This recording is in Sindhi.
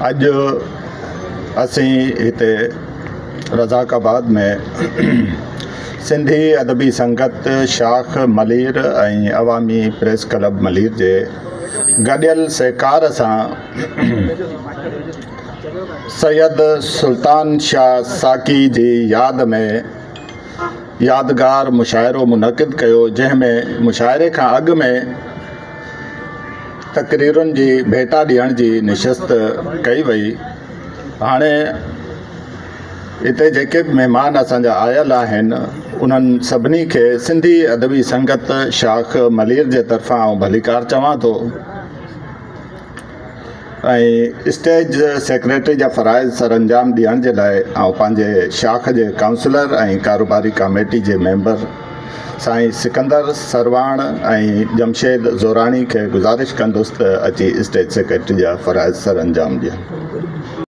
اڄ اسين هتي رزاق آباد ۾ سنڌي ادبي سنگت شاخ ملير ۽ عوامي پريس ڪلب ملير جي گڏيل سهڪار سان سيد سلطان شاهه ساقي جي ياد ۾ يادگار مشاعرو منعقد ڪيو جنهن ۾ مشاعري کان اڳ ۾ تقريرن جي ڀيٽا ڏيڻ جي نشست ڪئي وئي. هاڻي هتي جيڪي به مهمان اسان جا آيل آهن انهن سڀني کي سنڌي ادبي سنگت شاخ ملير جي طرفان آئون ڀليڪار چوان ٿو ۽ اسٽيج سيڪريٽري جا فرائض سر انجام ڏيڻ جي لاء آئون پنهنجي شاخ جي ڪائونسلر ۽ ڪاروباري ڪاميٽي جي ميمبر سائين سڪندر سرواڻ ۽ جمشيد زوراڻي کي گذارش ڪندس ته اچي اسٽيج سيڪريٽري جا فرائض سر انجام ڏين.